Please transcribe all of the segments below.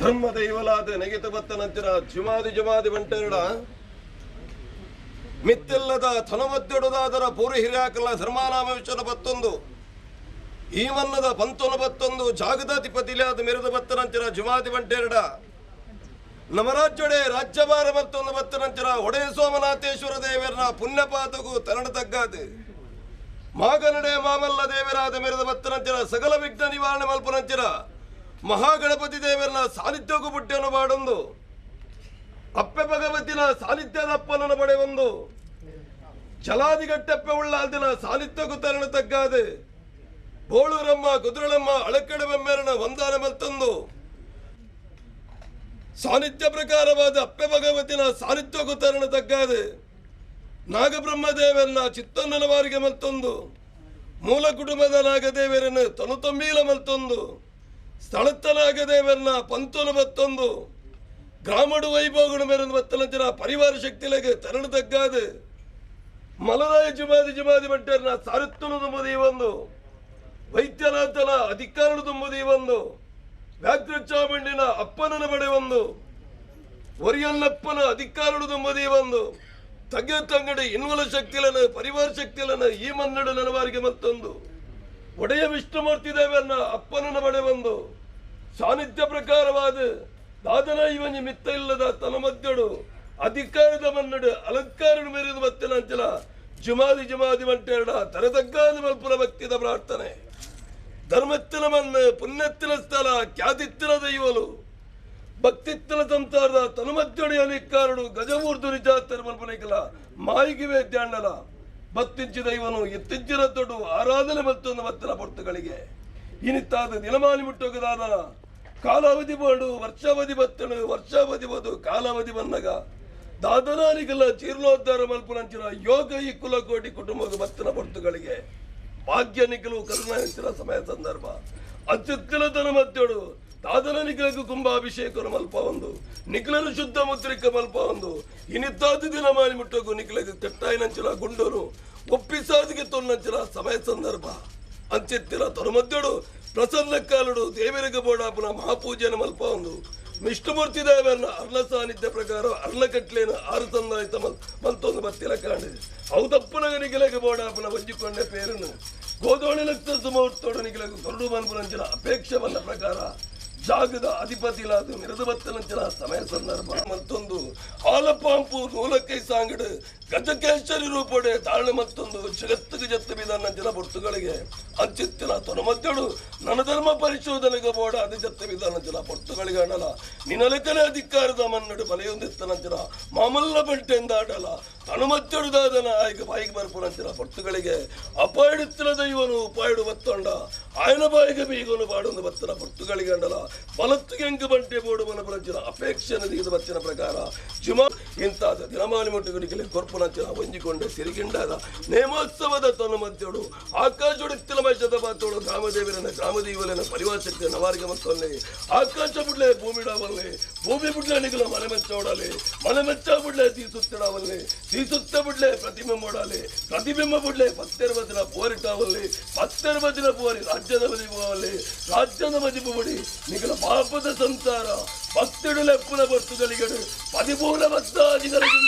ಧರ್ಮ ದೈವಲಾದ ನೆಗೆತ ಬತ್ತನಂಚಿನ ಜುಮಾದಿ ಜುಮಾದಿ ಬಂಟೆರಡ ಮಿತ್ತಿಲ್ಲದ ತನುಮದ್ದೊಡದಾದರ ಪೂರಿ ಹಿರಿಯಾಕಲ್ಲ ಧರ್ಮಾನಾಮ ವಿಶ್ವನ ಬತ್ತೊಂದು ಈ ಮನ್ನದ ಪಂತೊನ ಬತ್ತೊಂದು ಜಾಗದಾಧಿಪತಿಲಾದ ಮೆರೆದ ಬತ್ತನಂಚಿನ ಜುಮಾದಿ ಬಂಟೆರಡ ನಮರಾಜ್ಯೊಡೆ ರಾಜ್ಯಭಾರ ಮತ್ತೊಂದು ಬತ್ತನಂಚಿನ ಒಡೆಯ ಸೋಮನಾಥೇಶ್ವರ ದೇವರನ ಪುಣ್ಯಪಾತಗೂ ತರಣ ತಗ್ಗಾದೆ ಮಾಗನಡೆ ಮಾಮಲ್ಲ ದೇವರಾದ ಮೆರೆದ ಬತ್ತನಂಚಿನ ಸಕಲ ವಿಘ್ನ ನಿವಾರಣೆ ಮಲ್ಪನಂಚಿನ ಮಹಾಗಣಪತಿ ದೇವರನ ಸಾನ್ನಿಧ್ಯಕ್ಕೂ ಬುಟ್ಟಿಯನ್ನು ಬಾಡೊಂದು ಅಪ್ಪೆ ಭಗವತಿನ ಸಾನ್ನಿಧ್ಯದ ಅಪ್ಪನನ್ನು ಪಡೆಯೊಂದು ಜಲಾದಿಗಟ್ಟಪ್ಪೆ ಉಳ್ಳ ಅಲ್ದಿನ ಸಾನ್ನಿಧ್ಯಕ್ಕೂ ತರಣ ತಗ್ಗಾದೆ ಬೋಳೂರಮ್ಮ ಕುದುರಳಮ್ಮ ಅಳಕಡೆ ಬೆಮ್ಮೆರನ ವಂದಾನೆ ಮಲ್ತೊಂದು ಸಾನ್ನಿಧ್ಯ ಪ್ರಕಾರವಾದ ಅಪ್ಪೆ ಭಗವತಿನ ಸಾನ್ನಿಧ್ಯಕ್ಕೂ ತರಣ ತಗ್ಗಾದೆ ನಾಗಬ್ರಹ್ಮದೇವರನ್ನ ಚಿತ್ತನ್ನನ ವಾರಿಗೆ ಮಲ್ತೊಂದು ಮೂಲ ಕುಟುಂಬದ ನಾಗದೇವರನ್ನು ತನು ತಂಬೀಲ ಮಲ್ತೊಂದು ಸ್ಥಳತ್ತ ನಾಗದೇವರನ್ನ ಪಂತೊನು ಬತ್ತೊಂದು ಗ್ರಾಮಡು ವೈಭೋಗಣ ಮೇರನ್ನು ಬತ್ತಲಂಚಿನ ಪರಿವಾರ ಶಕ್ತಿಲೆಗೆ ತರಣ ತಗ್ಗಾದೆ ಮಲರಾಯ ಜುಮಾದಿ ಜುಮಾದಿ ಭಟ್ಟರನ್ನ ಸಾರುತ್ತನು ತುಂಬುದು ಒಂದು ವೈದ್ಯನಾಥನ ಅಧಿಕಾರನು ತುಂಬುದು ಒಂದು ವ್ಯಾಘ್ರಚಾಮುಂಡಿನ ಅಪ್ಪನನ್ನು ಪಡೆಯೊಂದು ಒರಿಯನ್ನಪ್ಪನ ಅಧಿಕಾರನು ತುಂಬುದು ಒಂದು ತಗ್ಗೆ ತಂಗಡಿ ಇನ್ವಲ ಶಕ್ತಿಲನ ಪರಿವಾರ ಶಕ್ತಿಲನ ಈ ಮನ್ನಡು ನನವಾರಿಗೆ ಮತ್ತೊಂದು ಒಡೆಯ ವಿಷ್ಣುಮೂರ್ತಿ ದೇವರನ್ನ ಅಪ್ಪನನ್ನು ಪಡೆಯೊಂದು ಸಾನ್ನಿಧ್ಯ ಪ್ರಕಾರವಾದ ದಾದನ ಇವನಿ ಮಿತ್ತ ಇಲ್ಲದ ತನ ಮಧ್ಯಡು ಅಧಿಕಾರದ ಮನ್ನಡು ಅಲಂಕಾರನು ಮೇರಿದ ಮತ್ತಿನಂಚಲ ಜುಮಾದಿ ಜುಮಾದಿ ಮಂಟೆರಡ ತರತಗ್ಗಾದ ಮಲ್ಪುರ ಭಕ್ತಿದ ಪ್ರಾರ್ಥನೆ ಧರ್ಮತ್ತಿನ ಮಣ್ಣು ಪುಣ್ಯತ್ತಿನ ಸ್ಥಳ ಖ್ಯಾತಿತ್ತಿನ ದೈವಲು ಭಕ್ತಿತ್ತಿನ ಸಂಸಾರದ ತನುಮಧ್ಯೊಡಿ ಅನಿಕಾರಡು ಗಜವೂರ್ದು ನಿಜಾತರ ಮಲ್ಪನಿಕಲ ಮಾಯಿಗೆ ವೇದ್ಯಾಂಡಲ ಬತ್ತಿಂಚಿ ದೈವನು ಎತ್ತಿಂಚಿನ ತೊಡು ಆರಾಧನೆ ಮತ್ತೊಂದು ಮತ್ತಿನ ಪೊರ್ತುಗಳಿಗೆ ಇನಿತ್ತಾದ ದಿನಮಾನಿ ಮುಟ್ಟೋಗದಾದ ಕಾಲಾವಧಿ ಬೋಡು ವರ್ಷಾವಧಿ ಬತ್ತನು ವರ್ಷಾವಧಿ ಬದು ಕಾಲಾವಧಿ ಬಂದಾಗ ದಾದನಾನಿಗೆಲ್ಲ ಜೀರ್ಣೋದ್ಧಾರ ಮಲ್ಪನಂಚಿನ ಯೋಗ ಈ ಕುಲಕೋಟಿ ಕುಟುಂಬದ ಬತ್ತಿನ ಪೊರ್ತುಗಳಿಗೆ ಭಾಗ್ಯ ನಿಖಲು ಕರುಣಾಯಿಸಿದ ಸಮಯ ಸಂದರ್ಭ ಅತ್ಯುತ್ತಿನ ತನ ಮಧ್ಯಡು ದಾದನ ನಿಖಲకు ಕುಂಭಾಭಿಷೇಕನು ಮಲ್ಪ ಒಂದು ನಿಖಲನು ಶುದ್ಧ ಮುದ್ರಿಕ ಮಲ್ಪ ಒಂದು ಇನಿತ್ತಾದ ದಿನ ಮಾನಿ ಮುಟ್ಟೋಗು ನಿಖಲకు ಕೆಟ್ಟಾಯಿನಂಚಿನ ಗುಂಡೋನು ಒಪ್ಪಿಸಾದಿಗೆ ತೊನ್ನಂಚಿನ ಸಮಯ ಸಂದರ್ಭ ಅಂಚೆತ್ತಿನ ತನುಮಧ್ಯಡು ಪ್ರಸನ್ನ ಕಾಲುಡು ದೇವರಿಗೆ ಬೋಡಾಪನ ಮಹಾಪೂಜೆನ ಮಲ್ಪ ಒಂದು ವಿಷ್ಣುಮೂರ್ತಿ ದೇವರನ್ನ ಅರ್ಲ ಸಾನ್ನಿಧ್ಯ ಪ್ರಕಾರ ಅರ್ಲ ಕಟ್ಲೇನ ಆರು ತಂದಾಯ್ತ ಮಲ್ತೊಂದು ಬತ್ತಿಲ ಕಾಂಡು ಅವು ತಪ್ಪುನಗ ನಿಖಲಗೆ ಬೋಡಾಪನ ಒಂಜಿಕೊಂಡೆ ಪೇರನು ಗೋದೋಳಿ ಲಕ್ಷ ಸುಮೂರ್ತೋಡು ನಿಖಲಗು ಕೊರಡು ಮನ್ಪುನಂಚಿನ ಅಪೇಕ್ಷೆ ಬಂದ ಪ್ರಕಾರ ಜಾಗದ ಅಧಿಪತಿಲಾದ ಮಿರದು ಬತ್ತನಂಚಿನ ಸಮಯ ಸಂದರ್ಭ ಮತ್ತೊಂದು ಆಲಪಾಂಪು ನೂಲಕೈ ಸಾಂಗಡು ಗಜಕೇಶ್ವರಿ ರೂಪಡೆ ತಾಳ್ಮೆ ಮತ್ತೊಂದು ಜಗತ್ತಿಗೆ ಜತ್ತು ಬಿದನ್ನಂಚಿನ ಪೊರ್ತುಗಳಿಗೆ ಅಂಚಿತ್ತಿನ ತೊನಮಧ್ಯಡು ನನ್ನ ಧರ್ಮ ಪರಿಶೋಧನೆಗೆ ಬೋಡ ಅದು ಜತ್ತು ಬಿದನ್ನಂಚಿನ ಪೊರ್ತುಗಳಿಗೆ ಅಣಲ ನಿನಲೆಕನೆ ಅಧಿಕಾರದ ಮನ್ನಡು ಬಲೆಯೊಂದಿತ್ತನಂಚಿನ ಮಾಮಲ್ಲ ಬಂಟೆಂದಾಡಲ ತನುಮಧ್ಯಡುದಾದನ ಆಯ್ಕೆ ಬಾಯಿಗೆ ಬರ್ಪುನಂಚಿನ ಪೊರ್ತುಗಳಿಗೆ ಅಪಾಯಿಡುತ್ತಿನ ದೈವನು ಉಪಾಯಿಡು ಬತ್ತೊಂಡ ಆಯನ ಬಾಯಿಗೆ ಬೀಗನು ಬಾಡೊಂದು ಬತ್ತನ ಪೊರ್ತುಗಳಿಗೆ ಅಂಡಲ ಬಲತ್ತಿಗೆ ಎಂಕು ಬಂಟೆ ಬೋಡು ಮನಪುರಂಚಿನ ಅಪೇಕ್ಷೆಯನ್ನು ತೆಗೆದು ಬಚ್ಚಿನ ಪ್ರಕಾರ ಜುಮಾ ಇಂತಾದ ದಿನಮಾನಿ ಮುಟ್ಟುಗುಡಿಗೆ ಕೊರ್ಪುನಂಚಿನ ಒಂಜಿಕೊಂಡೆ ಸಿರಿಗಿಂಡಾದ ನೇಮೋತ್ಸವದ ತನು ಮಧ್ಯಡು ಆಕಾಶುಡಿತ್ತಿನ ಮೈಷದ ಬಾತೋಡು ಗ್ರಾಮದೇವರನ ಗ್ರಾಮದೇವರನ ಪರಿವಾರ ಶಕ್ತಿಯ ನವಾರಿಗೆ ಮತ್ತೊಲ್ಲೆ ಆಕಾಶ ಬುಡ್ಲೆ ಭೂಮಿಡಾವಲ್ಲೆ ಭೂಮಿ ಬುಡ್ಲೆ ನಿಗಲ ಮನೆ ಮೆಚ್ಚೋಡಲೆ ಮನೆ ಮೆಚ್ಚ ಬುಡ್ಲೆ ತೀಸುತ್ತಿಡಾವಲ್ಲೆ ತೀಸುತ್ತ ಬುಡ್ಲೆ ಪ್ರತಿಬಿಂಬ ಓಡಾಲೆ ಪ್ರತಿಬಿಂಬ ಬುಡ್ಲೆ ಪತ್ತೆರವ ದಿನ ಪೋರಿಟಾವಲ್ಲೆ ಪತ್ತೆರವ ದಿನ ಪೋರಿ ರಾಜ್ಯದ ಮದಿಪುವಲ್ಲೆ ರಾಜ್ಯದ ಮದಿಪು ಬುಡಿ ನಿಗಲ ಪಾಪದ ಸಂಸಾರ ಭಕ್ತಿಡು ಲೆಪ್ಪುನ ಬರ್ತುಗಳಿಗಡು ಪದಿಮೂಲ ಭಕ್ತಾದಿಗಳಿಗೆ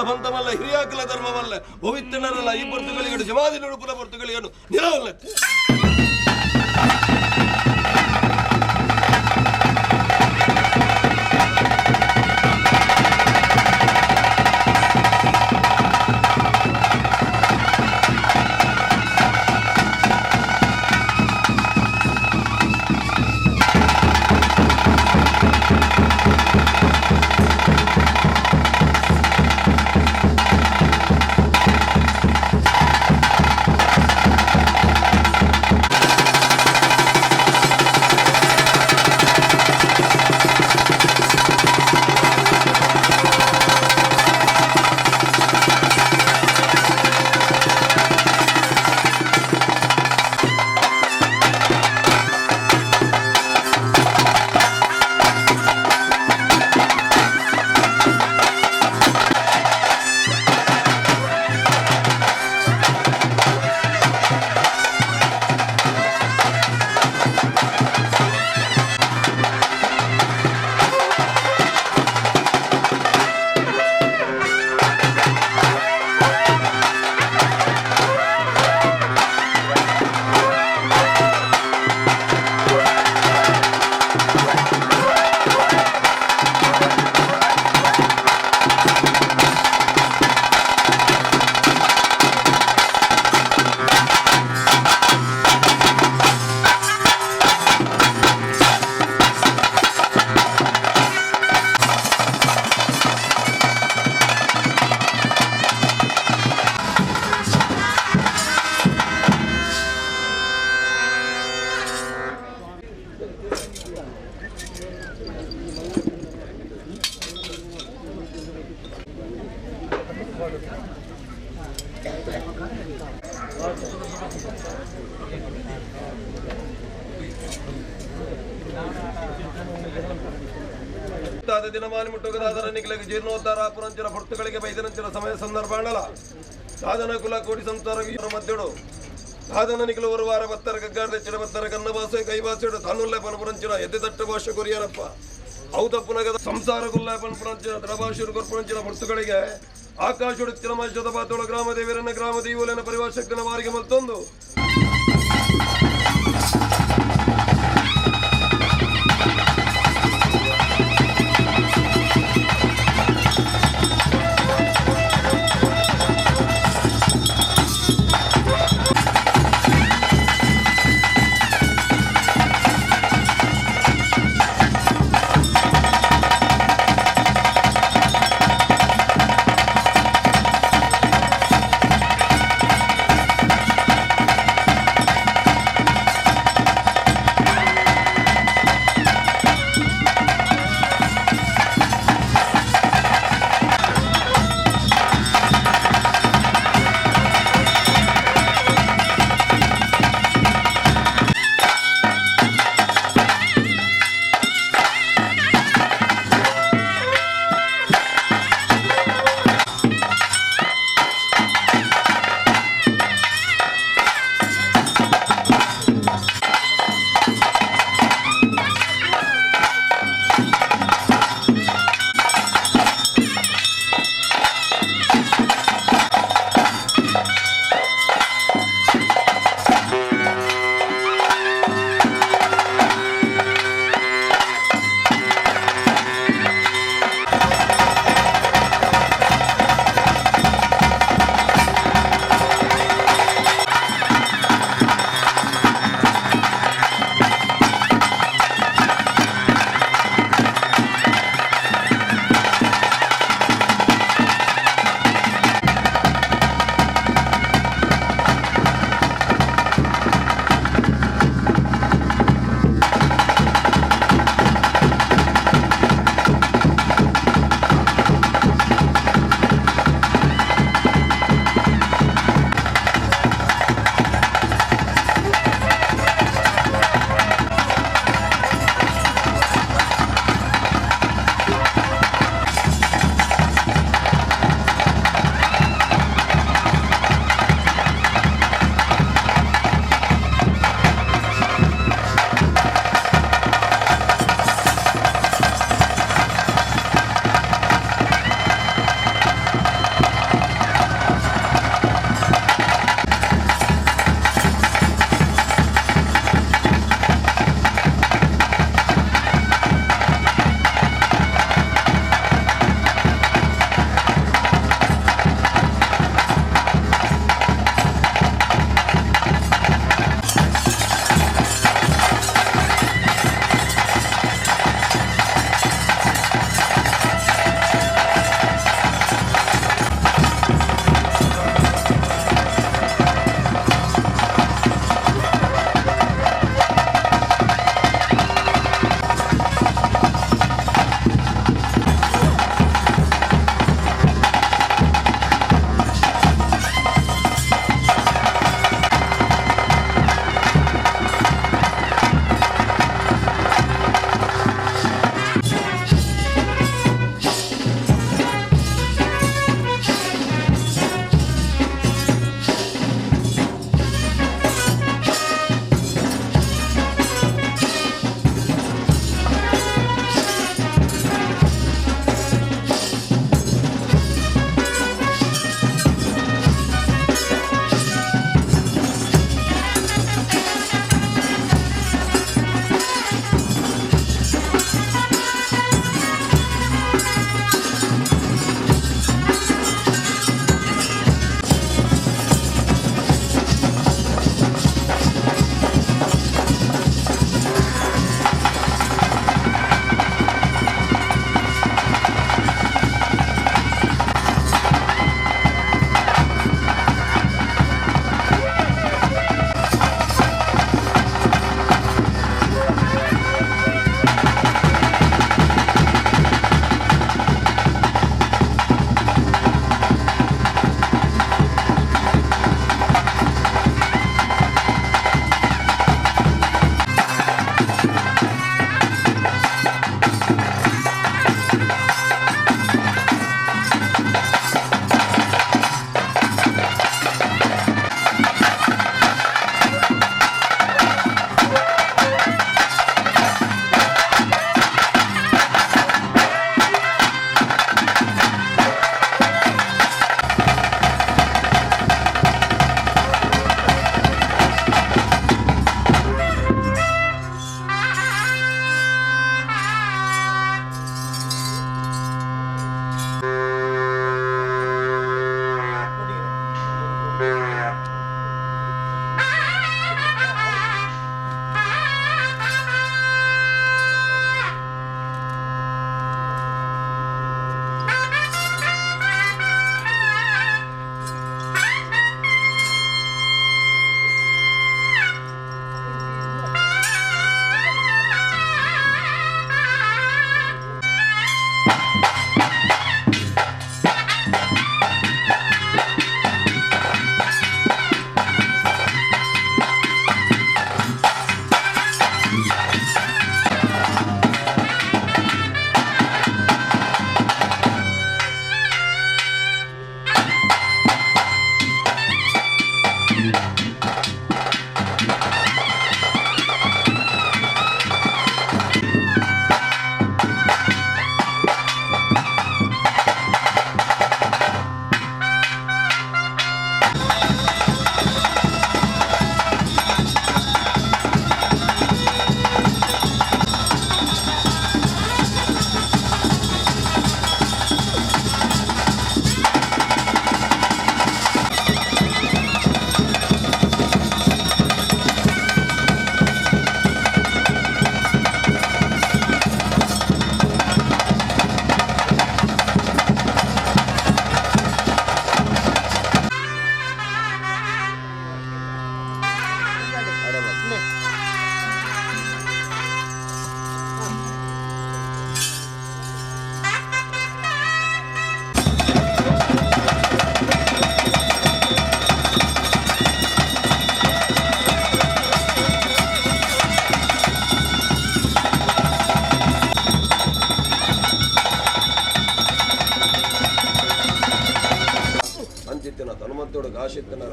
ಬಂತಮಲ್ಲ ಹಿರಿಯಾಕಲ ಧರ್ಮವಲ್ಲ ಒವಿತ್ತನರಲ್ಲ ಈ ಪೊರ್ತುಗಳಿಗೆ ಜಮಾದಿ ನುಡುಪುನ ಪೊರ್ತುಗಳಿಗೆ ನಿರವಲ್ಲ. ದಿನಮಾನಿ ಮುಟ್ಟುಗದಾದರ ನಿಗಲಿಗೆ ಜೀರ್ಣೋದ್ಧಾರ ಪುರಂಚಿನ ಪೊರ್ತುಗಳಿಗೆ ಬೈದನಂಚಿನ ಸಮಯ ಸಂದರ್ಭ ಅಣಲ ಸಾಧನ ಕುಲ ಕೋಟಿ ಸಂಸಾರ ಮಧ್ಯಡು ಸಾಧನ ನಿಗಲು ಒಂದು ವಾರ ಬತ್ತರ ಕಗ್ಗಾರ್ದೆ ಚಿಡ ಬತ್ತರ ಕನ್ನ ಭಾಷೆ ಕೈ ಭಾಷೆಡು ತಾನುಲ್ಲೆ ಪನಪುರಂಚಿನ ಎದೆ ತಟ್ಟ ಭಾಷೆ ಕೊರಿಯರಪ್ಪ ಔತಪ್ಪುನಗದ ಸಂಸಾರ ಗುಲ್ಲ ಪನಪುರಂಚಿನ ದೃಢಭಾಷೆರು ಕೊರ್ಪುರಂಚಿನ ಪೊರ್ತುಗಳಿಗೆ ಆಕಾಶುಡು ತಿರಮಾಶದ ಬಾತೋಳ ಗ್ರಾಮ ದೇವರನ್ನ ಗ್ರಾಮ ದೇವಲನ ಪರಿವಾರ ಶಕ್ತನ ವಾರಿಗೆ ಮಲ್ತೊಂದು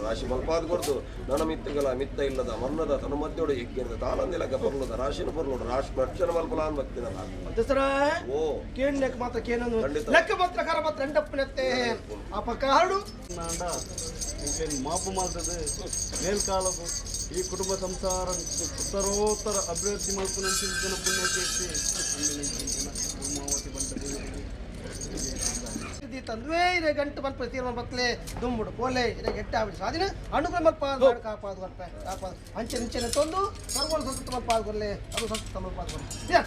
ರಾಶಿ ಮಲ್ಪಾದ ಕೊಡ್ತು ನನ್ನ ಮಿತ್ತಗಳ ಮಿತ್ತ ಇಲ್ಲದ ಮನ್ನದ ತನ್ನ ಮಧ್ಯೊಡು ಯಜ್ಞದ ತಾನಂದಿಲಕ ಪರ್ಲದ ರಾಶಿನ ಪರ್ಲೋಡು ರಾಶಿ ರಕ್ಷಣ ಮಲ್ಪಲಾನ್ ಭಕ್ತಿನ ಓ ಕೇಳಕ್ಕೆ ಮಾತ್ರ ಕೇನೊಂದು ಲೆಕ್ಕ ಪತ್ರ ಕರ ಪತ್ರ ಎಂಟಪ್ಪನತ್ತೆ ಅಪ ಕಾಡು ಮಾಪು ಮಾಡ್ತದೆ ಮೇಲ್ಕಾಲವು ಈ ಕುಟುಂಬ ಸಂಸಾರ ಉತ್ತರೋತ್ತರ ಅಭಿವೃದ್ಧಿ ಮಲ್ಪುನ ಚಿಂತನ ಪುಣ್ಯಕೀರ್ತಿ ಧೂಮಾವತಿ ಬಂದ ತಂದುವೇ ಇರೆ ಗಂಟು ಮಲ್ಪ ತೀರ್ಮಾನ ಬತ್ತಲೆ ದುಂಬುಡು ಪೋಲೆ ಇರೆ ಗೆಟ್ಟ ಆವಿಡಿ ಸಾಧಿನ ಅನುಗ್ರಹ ಮಲ್ಪ ಕಾಪಾದು ಬರ್ಪ ಕಾಪಾದು ಅಂಚೆ ನಿಂಚೆನೆ ತಂದು ಸರ್ವನ ಸಂಸ್ಕೃತ ಮಲ್ಪ ಕೊರ್ಲೆ ಅದು ಸಂಸ್ಕೃತ ಮಲ್ಪ ಕೊರ್ಲೆ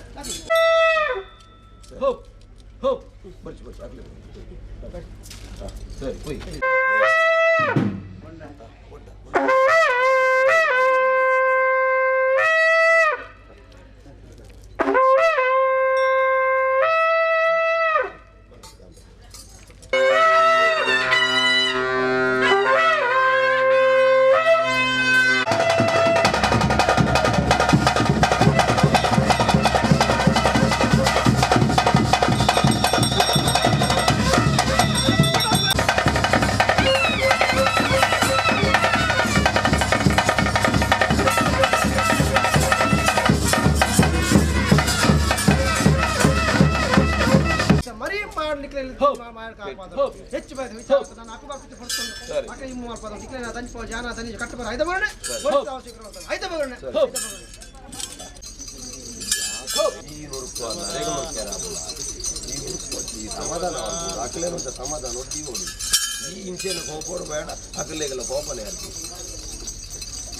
ಹೋ ಹೋ ಬರ್ಚಿ ಬರ್ಚಿ ಆಗಲಿ ಸರಿ ಹೋಯ್ ಹೆಚ್ಚು ವಿಚಾರ ನಾನು ಅಪ್ಪು ಕೊಡ್ತೇನೆ ಅಕ್ಕ ಇಮ್ಮು ಮಾಡ್ಬೋದು ನಿಕ್ಲೆ ದಂಚ ಜಾನ ದಂಜ ಕಟ್ಟಬರ ಐದ ಬರೋಣ ಐದ ಬರೋಣ ಈ ಸಮಾಧಾನ ಅಕಲೇನಂತ ಸಮಾಧಾನ ಒಟ್ಟಿ ಓಡಿ ಈ ಇಂಚೆನ ಕೋಪೋಡು ಬೇಡ ಅಕಲೇಗಲ ಕೋಪನೇ ಅರ್ಜಿ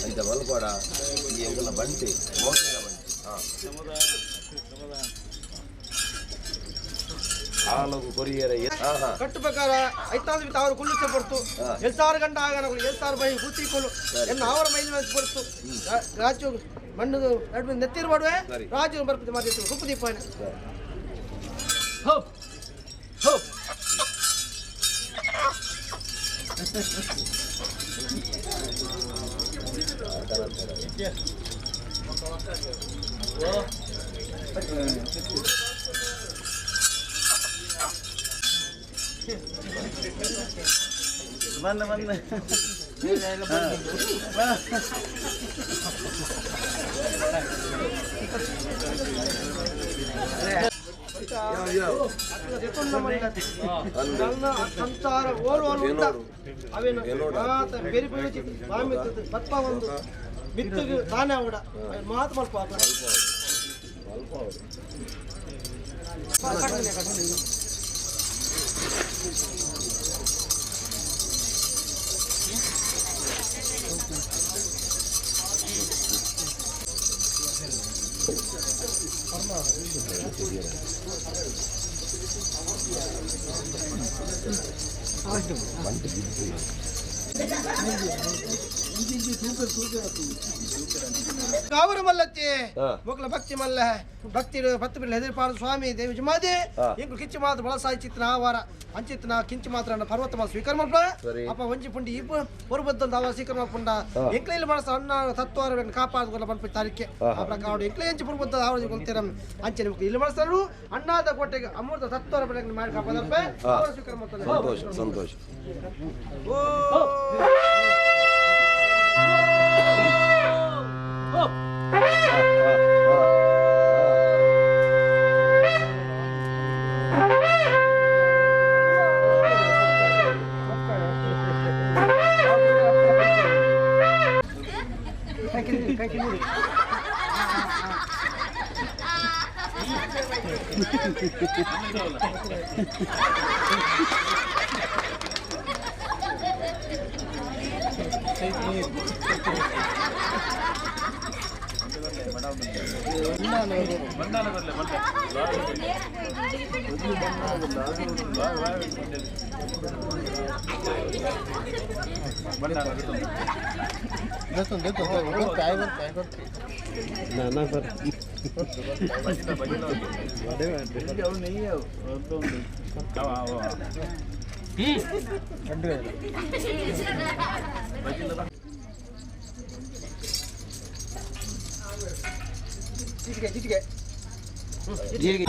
ಅಂತ ಮಲ್ಕೋಡ ಈ ಎಂಗಲ ಬಂಟಿ ಮೋಸದ ಬಂಟಿ ಹಾಂ ಹಾಲಗು ಕೊರಿಯರ ಕಟ್ಟು ಪ್ರಕಾರ ಐತಾಂದು ತಾವರು ಕುಳ್ಳುಚ್ಚ ಪಡ್ತು ಎಲ್ ಸಾವಿರ ಗಂಟ ಆಗ ಎಲ್ ಸಾವಿರ ಬೈ ಕೂತಿಕೊಳ್ಳು ಎನ್ನ ಅವರ ಮೈಲಿ ಪಡ್ತು ರಾಜು ಮಣ್ಣು ಎರಡು ನೆತ್ತಿರು ಮಾಡುವೆ ರಾಜು ಬರ್ಪತಿ ಮಾತಿತ್ತು ಕುಪ್ಪು ದೀಪ ಹೋ ಹೋ ಬಂದ ಬಂದ ಸಂಸಾರ ಪತ್ಪ ಒಂದು ಮಿತ್ತಿಗೆ ತಾನೇ ಅವಡ ಮಾತು ಮಲ್ಪ ಕಾವರ ಮಲ್ಲತ್ತಿ ಮೊಕ್ಕಲ ಭಕ್ತಿ ಮಲ್ಲ ಭಕ್ತಿ ಪತ್ತು ಬಿಲ್ಲ ಹೆದರಿಪಾಡು ಸ್ವಾಮಿ ದೇವಿ ಜಮಾದಿ ಇಂಕು ಕಿಂಚಿ ಮಾತ್ರ ಬಳಸಾಯಿ ಚಿತ್ರ ಆವಾರ ಅಂಚಿತ್ನ ಕಿಂಚಿ ಮಾತ್ರ ಪರ್ವತ ಮಾತ್ರ ಸ್ವೀಕಾರ ಮಾಡ್ಪ ಅಪ್ಪ ಒಂಜಿ ಪುಂಡಿ ಇಪ್ಪ ಹೊರಬದ್ದಂತ ಅವ ಸ್ವೀಕಾರ ಮಾಡ್ಪುಂಡ ಎಂಕ್ಲೈಲ್ ಮನಸ್ಸು ಅಣ್ಣ ತತ್ವ ಕಾಪಾಡ್ಕೊಲ್ಲ ಪನ್ಪಿ ತಾರೀಕೆ ಆ ಪ್ರಕಾರ ಎಂಕ್ಲೈ ಎಂಚಿ ಪುರ್ಬದ್ದ ಆವರ ಗೊಂತೀರ ಅಂಚೆ ನಿಮ್ಗೆ ಇಲ್ಲಿ ಮನಸ್ಸರು ಅಣ್ಣಾದ ಕೋಟೆಗೆ ಅಮೃತ ತತ್ವ ಮಾಡಿ ಕಾಪಾದಪ್ಪ ಅವರ ಸ್ವೀಕಾರ ಮಾಡ್ತಾನೆ. ಸಂತೋಷ ಸಂತೋಷ. ಜೀರಿಗೆ ಜೀರಿಗೆ. ಜೀರಿಗೆ.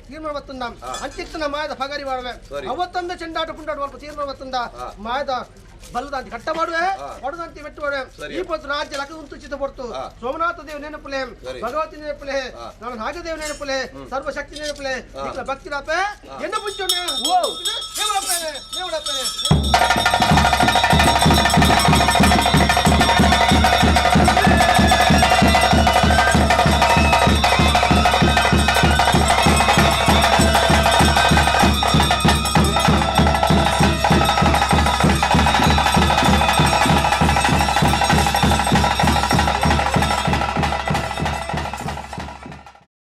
ತೀರ್ಮಾನ ಬತ್ತಂದ ಅಂಚಿತ್ತನ ಮಾಯದ ಪಗರಿ ಮಾಡುವೆ ಅವತ್ತಂದ ಚೆಂಡಾಟ ಪುಂಡಾಟ ಸ್ವಲ್ಪ ತೀರ್ಮಾನ ಬತ್ತಂದ ಮಾಯದ ಬಲ್ಲದಂತಿ ಕಟ್ಟ ಮಾಡುವೆ ಹೊಡೆದಂತಿ ಮೆಟ್ಟು ಮಾಡುವೆ. ಈ ಪೊತ್ತು ರಾಜ್ಯ ಲಕ ಉಂತುಚಿತ ಪೊರ್ತು ಸೋಮನಾಥ ದೇವ ನೆನಪುಲೆ, ಭಗವತಿ ನೆನಪುಲೆ, ನಾನು ನಾಗದೇವ ನೆನಪುಲೆ, ಸರ್ವಶಕ್ತಿ ನೆನಪುಲೆ, ಭಕ್ತಿ ರಾಪೆ ಎನ್ನ ಪುಂಚೋನೆ ದೇವಡಪ್ಪನೆ ದೇವಡಪ್ಪನೆ.